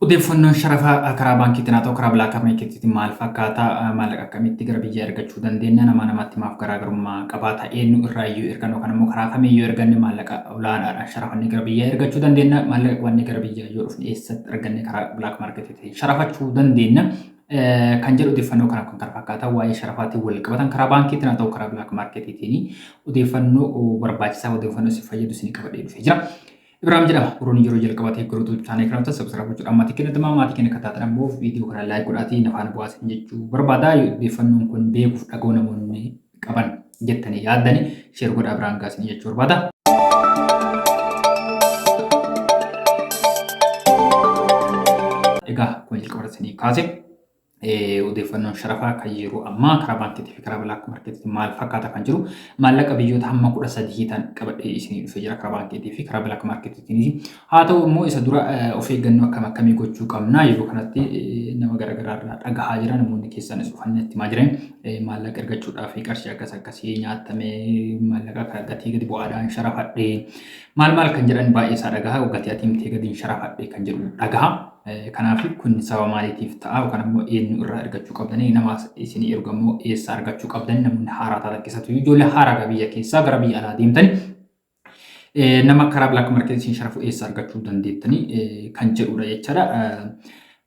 Odeeffannoon sharafa karaa baankiitiin haa ta'u karaa black marketiitiin maal fakkaata? Maallaqa akkamitti gara biyyaa ergachuu dandeenya? Namaa namatti maaf garaagarummaa qabaata? Eenyu irraayyuu ergannu yookaan immoo karaa kamiiyyuu erganne maallaqa olaanaadhaan sharafannee gara biyyaa ergachuu dandeenya? Maallaqa qabannee gara biyyaa yoo dhufne eessatti arganne karaa black marketiitiin sharafachuu dandeenya? Kan jedhu odeeffannoo kana kan kana fakkaatan waa'ee sharafaatiin wal qabatan karaa baankiitiin haa ta'u karaa black marketiitiin odeeffannoo barbaachisaa odeeffannoo isin fayyadu isin qabadhee dhufee jira. Ibraahim jedhama. Warroonni yeroo jalqabaatiif gara YouTube channel kana dhuftan subscribe gochuudhaan maatii keenya tamaa maatii keenya akka taatan ammoo viidiyoo kana like godhaatii na faana bu'aa isin jechuu barbaada. Odeeffannoon kun beekuuf dhaga'uu namoonni qaban jettanii yaaddani share godhaa biraan gahaa isin jechuu barbaada. Egaa akkuma jalqaba irratti isinii kaase odeeffannoon sharafaa kan yeroo ammaa karaa baankiitii fi karaa black marketiitti maal fakkaata kan jiru maallaqa biyyoota hamma 13 ta'an qabadhee isinii dhufee jira karaa baankiitii fi karaa black marketiitiin. Haa ta'u immoo isa dura of eeggannoo akkam akkamii gochuu qabna yeroo kanatti nama garaagaraa irraa dhagahaa jira namoonni keessaanis dhufanii natti himaa jiran maallaqa ergachuudhaaf qarshii akkas akkasii nyaatame maallaqa gatii gadi bu'aadhaan sharafadhee maal maal kan jedhan baay'ee isaa dhagaha gatii ati himtee gadiin sharafadhee kan jedhu dhagaha. Kanaaf kun sababa maaliitiif ta'a yookaan immoo eenyu irraa argachuu qabdanii nama isinii ergu immoo eessaa argachuu qabdanii namoonni haaraa taatan keessattuu ijoollee haaraa gara biyya keessaa gara biyya alaa deemtanii nama karaa black market isin sharafu eessa argachuu dandeettanii kan jedhudha jechaadha.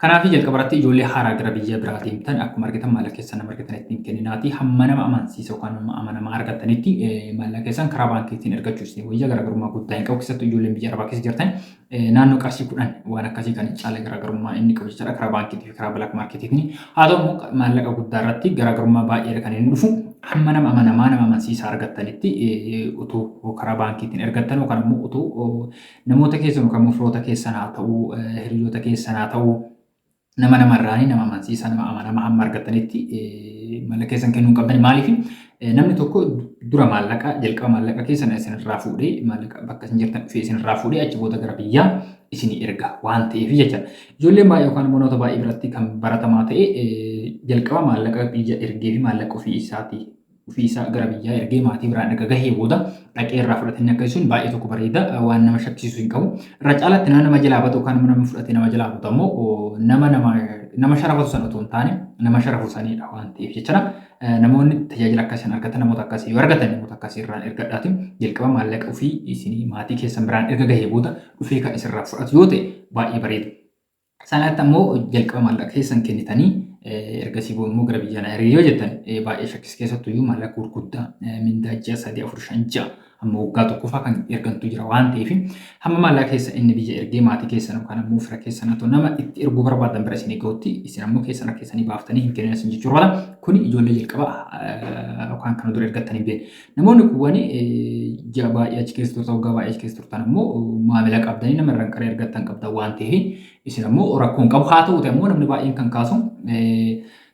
Kanaaf jalqaba irratti ijoollee haaraa gara biyya biraa deemtan akkuma argitan maallaqa keessan nama argatan ittiin kenninaati hamma nama amansiisa yookaan nama amanamaa argattanitti maallaqa keessan karaa baankiitiin ergachuu isin wayya garaagarummaa guddaa hin qabu keessattuu ijoolleen biyya arabaa keessa jirtan naannoo qarshii 10 waan akkasii kan hin caalle garaagarummaa inni qabu jechaadha karaa baankiitii fi karaa black marketiitiin. Haa ta'u immoo maallaqa guddaa irratti garaagarummaa baay'eedha kan inni dhufu. Hamma nama amanamaa nama amansiisaa argattanitti utuu karaa baankiitiin ergattan yookaan immoo utuu namoota keessan yookaan immoo firoota keessan haa ta'u hiriyoota keessan haa ta'u nama namarraanii nama amansiisaa nama amanamaa hamma argattanitti maallaqa keessan kennuu hin qabdan. Maaliif namni tokko dura maallaqa jalqaba maallaqa keessan isinirraa fuudhee maallaqa bakka isin jirtan dhufee isinirraa fuudhee achi booda gara biyyaa isinii erga waan ta'eef jecha. Ijoolleen baay'ee yookaan immoo namoota baay'ee biratti kan baratamaa ta'e jalqaba maallaqa biyya ergee fi maallaqa ofii isaatii ofii isaa gara biyyaa ergee maatii biraan erga gahee booda dhaqee irraa fudhatanii akka sun baay'ee tokko bareeda waan nama shakkisiisu hin qabu. Irra caalaatti nama nama jalaa batu yookaan nama fudhatee nama jalaa batu ammoo nama nama nama sharafatu sana otoo hin taane nama sharafu sanidha waan ta'eef jechuudha. Namoonni tajaajila akkasii argatan namoota akkasii yoo argatan namoota akkasii irraan ergadhaati jalqaba maallaqa ofii isinii maatii keessan biraan erga gahee booda dhufee kan isinirraa fudhatu yoo ta'e baay'ee bareeda. Sanatti ammoo jalqaba maallaqa keessan kennitanii ergasii booda immoo gara biyya na ergi yoo jettan baay'ee shakkis keessattuu iyyuu maallaqa gurguddaa mindaa ji'a 3 4 5 6 hamma waggaa tokkoffaa kan ergantu jira waan ta'eef hamma maallaqa keessa inni biyya ergee maatii keessan yookaan ammoo fira keessan haa ta'u nama itti erguu barbaadan bira isin gahutti isin ammoo keessan harka keessanii baaftanii hin kennin isin jechuu barbaada. Kuni ijoollee jalqaba yookaan kana dura ergattanii hin beekne. Namoonni kuwwani ji'a baay'ee achi keessa turtan waggaa baay'ee achi keessa turtan ammoo maamila qabdanii nama irraan qaree argattan qabdan waan ta'eef isin ammoo rakkoo hin qabu. Haa ta'uuti ammoo namni baay'een kan kaasu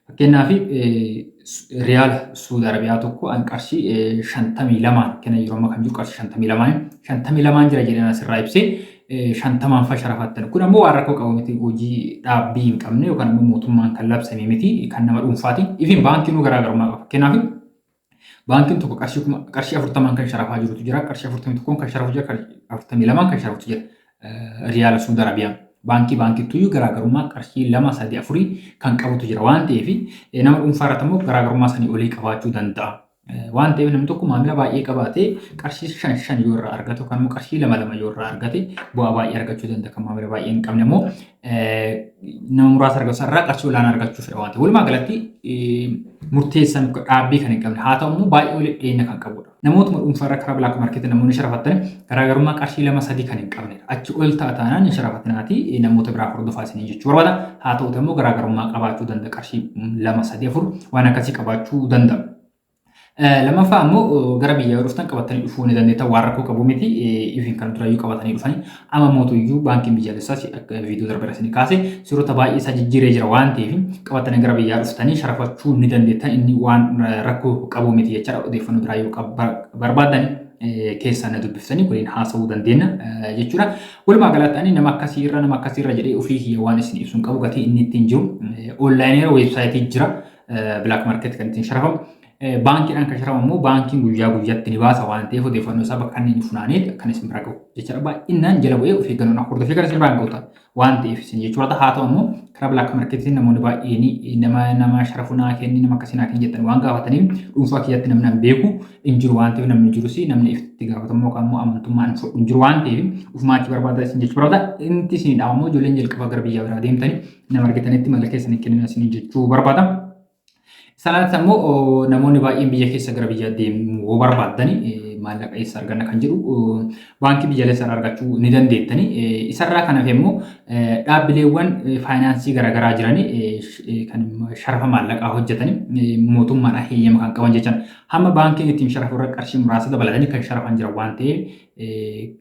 fakkeenyaaf riyaala Suudi Arabiyaa tokko an qarshii 52n kenna yeroo ammaa kan jiru qarshii 52n 52n jira jedheen asirraa ibsee 50n fa sharafattan. Kun ammoo waan rakkoo qabu miti hojii dhaabbii hin qabne yookaan ammoo mootummaan kan labsame miti kan nama dhuunfaati. Ifin baankiinuu garaagarummaa qaba. Fakkeenyaaf baankiin tokko qarshii kuma qarshii 40n kan sharafaa jirutu jira, qarshii 41n kan sharafu jira, qarshii 42n kan sharafutu jira. Riyaala Suudi Arabiyaa. Baankii baankittuyyuu garaagarummaa qarshii 2 3 4 kan qabutu jira waan ta'eef nama dhuunfaa irratti immoo garaagarummaa sanii olii qabaachuu danda'a. Waan ta'eef namni tokko maamila baay'ee qabaatee qarshii 5 5 yoo irraa argate yookaan immoo qarshii 2 2 yoo irraa argate bu'aa baay'ee argachuu danda'a. Kan maamila baay'ee hin qabne immoo nama muraasa argatu sarara qarshii olaanaa argachuu fedha waan ta'eef. Walumaa galatti murteessan dhaabbii kan hin qabne haa ta'u immoo baay'ee walitti dhiyeenya kan qabudha. Namootuma dhuunfaa irra karaa black market namoonni sharafattan garaagarummaa qarshii 2 3 kan hin qabnedha. Achi ol ta'a taanaan hin sharafatinaati namoota biraa hordofaa isinii jechuu barbaada. Haa ta'uti immoo garaagarummaa qabaachuu danda'a qarshii 2 3 4 waan akkasii qabaachuu danda'a. Lammaffaa ammoo gara biyyaa yoo dhuftan qabatanii dhufuu ni dandeettan waan rakkoo qabu miti. Ifin kan durayyuu qabatanii dhufanii amma mootuyyuu baankiin biyyaalessaas akka viidiyoo darbe isin kaase seerota baay'ee isaa jijjiiree jira waan ta'eef qabatanii gara biyyaa dhuftanii sharafachuu ni dandeettan inni waan rakkoo qabu miti jechaadha. Odeeffannoo biraa yoo barbaadan keessaan na dubbiftanii waliin haasa'uu dandeenya jechuudha. Walumaa galatti ani nama akkasii irra nama akkasii irra jedhee ofii kiyya waan isin ibsu hin qabu gatii inni ittiin jiru onlaayinii irra weebsaayitii jira. Black market kan ittiin sharafamu. Baankiidhaan kan sharafamu immoo baankiin guyyaa guyyaatti ni baasa waan ta'eef odeeffannoo isaa bakka inni funaanee kan isin bira gahu jechaadha. Baay'inaan jala bu'ee of eeggannoon hordofee kan isin bira gahu ta'a waan ta'eef isin jechuudha. Haa ta'u immoo karaa black marketiin namoonni baay'een nama nama sharafu naa kenni, nama akkasii naa kenni jettan waan gaafataniif, dhuunfaa kiyyatti namni an beeku hin jiru waan ta'eef, namni jirus namni itti gaafatamu yookaan immoo amantummaan fudhu hin jiru waan ta'eef, ufumaa achi barbaada isin jechuu barbaada. Inni isin dhaamu ijoolleen jalqaba gara biyya biraa deemtanii nama argitanitti mallaqa keessan hin kennin isin jechuu barbaada. Sanatti ammoo namoonni baay'een biyya keessa gara biyyaa deemuu yoo barbaaddani, maallaqa eessa arganna kan jedhu, baankii biyyaalessaa irraa argachuu ni dandeettani. Isarraa kan hafe immoo dhaabbileewwan faayinaansii garaagaraa jirani kan sharafa maallaqaa hojjetani mootummaadhaan heeyyama kan qaban jechaan hamma baankiin ittiin sharafu irra qarshii muraasa dabalatanii kan sharafan jiran waan ta'eef,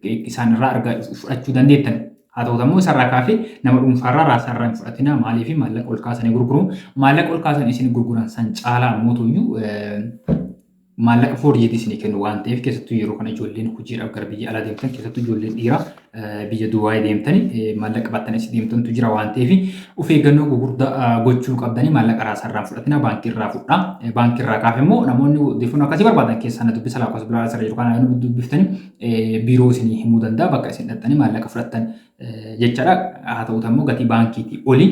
isaan irraa fudhachuu dandeettan. Haa ta'u immoo isarraa kaafee nama dhuunfaarraa raasaarraa hin fudhatina. Maaliif? Maallaqa ol kaasanii gurguru. Maallaqa ol kaasan isin gurguran san caalaa mootuyyuu maallaqa forged isinii kennu waan ta'eef, keessattuu yeroo kana ijoolleen hojiidhaaf gara biyya alaa deemtan, keessattuu ijoolleen dhiiraa biyya Dubaayii deemtanii maallaqa battanii asii deemtantu jira waan ta'eef, of eeggannoo gurguddaa gochuu qabdanii. Maallaqa raasaarraa hin fudhatina, baankii irraa fudhaa. Baankii irraa kaafe immoo namoonni odeeffannoo akkasii barbaadan keessaa na dubbisa. Lakkoofsa bilbilaa asirra jiru kana dubbiftanii biiroo isinii himuu danda'a, bakka isin dhaqxanii maallaqa fudhattan jechaadha. Haa ta'u immoo gatii baankiitii oli,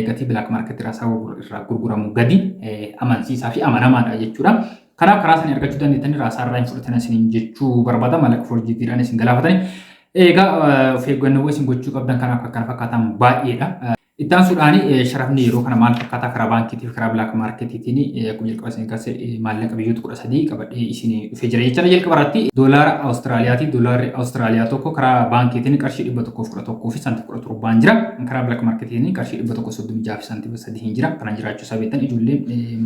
gatii black market irraa irraa gurguramu gadi amansiisaa fi amanamaadha jechuudha. Kanaaf karaa sanii argachuu dandeettanii, raasaa irraa hin fudhatan isiniin jechuu barbaada. Maallaqa forgediidhaan isin galaafatanii. Egaa of eeggannoo isin gochuu qabdan kanaaf kan kana fakkaatan baay'eedha. Itti aansuudhaan sharafni yeroo kana maal fakkaataa karaa baankiitii fi karaa black marketiitiin? Akkuma jalqaba isin kaase maallaqa biyyoota 13 qabadhee isin dhufee jira jechaadha. Jalqaba irratti doolaara Awustiraaliyaati. Doolaarri Awustiraaliyaa tokko karaa baankiitiin qarshii 111 fi saantima 17n jira. Karaa black marketiitiin qarshii 136 fi saantima 3 jira. Kanaan jiraachuu isaa beektan, ijoolleen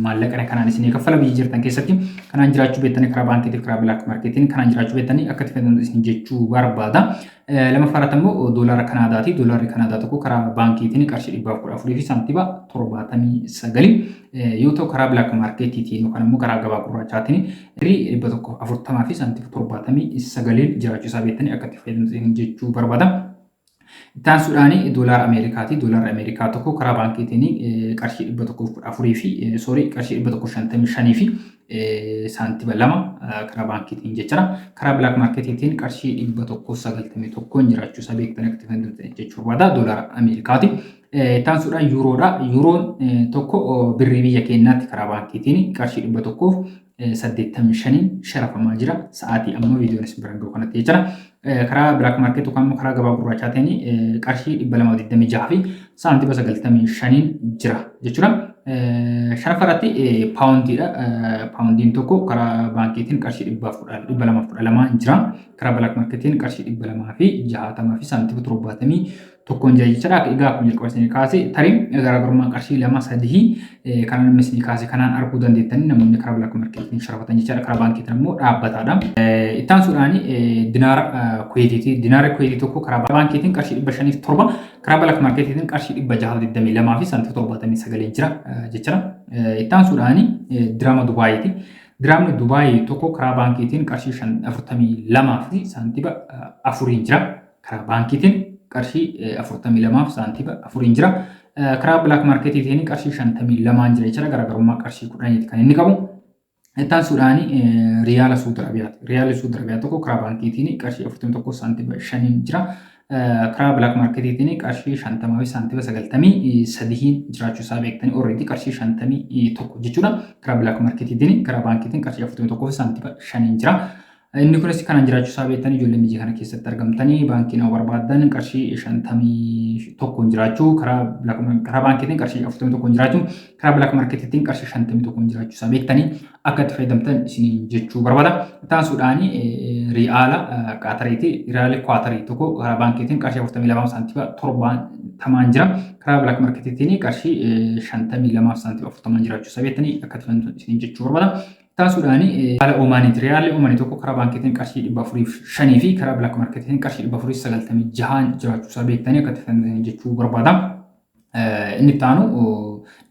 maallaqa kanaan isinii kaffala biyya jirtan keessatti kanaan jiraachuu beektanii, karaa baankiitii fi karaa black marketiin kanaan jiraachuu beektanii akka itti fayyadamtu isin jechuu barbaada. Lammaffaa irratti immoo doolaara Kanaadaati. Doolaarri Kanaadaa tokko karaa baankiitiin qarshii 114 fi saantima 79 yoo ta'u, karaa black marketiitiin yookaan immoo karaa gabaa gurraachaatiin 140 fi saantima 79 jiraachuu isaa beektanii akka itti fayyadamtu jechuu barbaada. Itti aansuudhaan doolaara Ameerikaati. Doolaarri Ameerikaa tokko karaa baankiitiin qarshii 114 fi, sorry, qarshii 155 fi saantima 2 karaa baankiitiin jechuudha. Karaa black marketiitiin qarshii 191 jiraachuu isaa beektanii akka itti fayyadamtan jechuu barbaada. Doolaara Ameerikaati. Itti aansuudhaan yuuroodha. Yuuroon tokko birrii biyya keenyaatti karaa baankiitiin qarshii 185n sharafamaa jira. Sa'aatii amma viidiyoon isin biraan gahu kanatti jechuudha. Karaa black market yookaan immoo karaa gabaa gurraachaatiin qarshii 226 fi saantima 95n jira jechuudha. Shanaffaa irratti paawundiidha. Paawundiin tokko karaa baankiitiin qarshii 212 jira. Karaa black marketiin qarshii 260 fi saantima 71n jira jechuudha. Egaa akkuma jalqaba isinii kaase, tarii garaagarummaa qarshii lama sadii kanaan namni isinii kaase kanaan arguu dandeettanii, namoonni karaa black marketiin sharafatan jechuudha. Karaa baankiitiin immoo dhaabbataadha. Itti aansuudhaan dinaara Kuweetiiti. Dinaara Kuweetii tokko karaa baankiitiin qarshii 507, karaa black marketiitiin qarshii 622 fi saantima 79n jira jechuudha. Itti aansuudhaan diraama Dubaayiiti. Diraamni Dubaayii tokko karaa baankiitiin qarshii 42 fi saantima 4n jira. Karaa baankiitiin qarshii 42 fi saantima 4n jira. Karaa black marketiitiin qarshii 52n jira jechuudha. Garaagarummaa qarshii 10ti kan inni qabu. Itti aansuudhaan riyaala Suudi Arabiyaati. Riyaalli Suudi Arabiyaa tokko karaa baankiitiin qarshii 41 saantima 5n jira. Karaa black marketiitiin qarshii 50 fi saantima 93n jiraachuu isaa beektanii, already qarshii 51 jechuudha. Karaa black marketiitiin, karaa baankiitiin qarshii 41 fi saantima 5n jira. Inni kunis kanaan jiraachuu isaa beektanii, ijoolleen biyya kana keessatti argamtanii baankii nama barbaaddan qarshii 51n jiraachuu, karaa baankiitiin qarshii 41n jiraachuu, karaa black marketiitiin qarshii 51n jiraachuu isaa beektanii akka itti fayyadamtan isiniin jechuu barbaada. Itti aansuudhaan riyaala Qaatariiti. Riyaalli Qaatarii tokko karaa baankiitiin qarshii 42 saantima 70n jira. Karaa black marketiitiin qarshii 52 saantima 40n jiraachuu isaa beektanii akka itti fayyadamtan isiniin jechuu barbaada. Itti aansuudhaan riyaala Omaaniiti. Riyaalli Omaanii tokko karaa baankiitiin qarshii 405 fi karaa black marketiitiin qarshii 496n jiraachuu isaa beektanii akka itti fayyadamtan jechuu barbaada. Inni itti aanu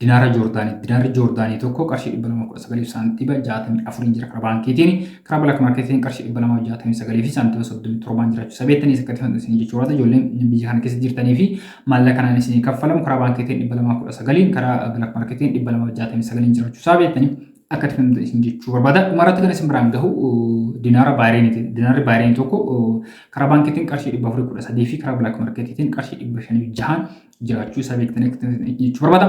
dinaara Joordaanii. Dinaarri Joordaanii tokko qarshii 219 saantima 64n jira karaa baankiitiin. Karaa black marketiitiin qarshii 269 fi saantima 37n jiraachuu isaa beektanii akka itti fayyadamtan jechuu barbaada. Ijoolleen biyya kana keessa jirtanii fi maallaqa kanaan isinii kaffalamu karaa baankiitiin 219n, karaa black marketiin 269n jiraachuu isaa beektanii Akka itti fayyadamtan isin jechuu barbaada. Dhumarratti kan isin biraan gahu dinaara Baahreeniiti. Dinaarri Baahreeni tokko karaa baankiitiin qarshii 413 fi karaa black marketiitiin qarshii 506 jiraachuu isaa beektanii akka itti jechuu barbaada.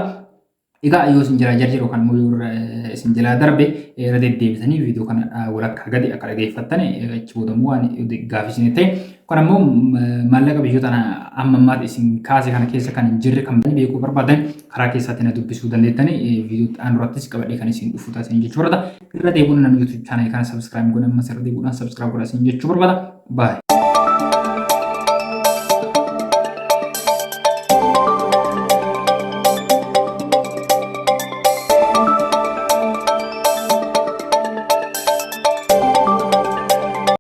Egaa yoo isin jalaa jarjare yookaan immoo yoo isin jalaa darbe irra deddeebitanii viidiyoo kana walakkaa gadi akka dhageeffattan achi booda immoo waan gaafii isin ta'e kun ammoo maallaqa biyyoota amma ammaatti isin kaase kana keessa kan hin jirre kan beekuu barbaadan karaa keessaatiin na dubbisuu dandeettanii viidiyoo aan durattis qabadhee kan isin dhufu taasisan jechuu barbaada. Irra deebi'uun namni YouTube channel kana subscribe godhan ammas irra deebi'uudhaan subscribe godhaa isin jechuu barbaada. Bye.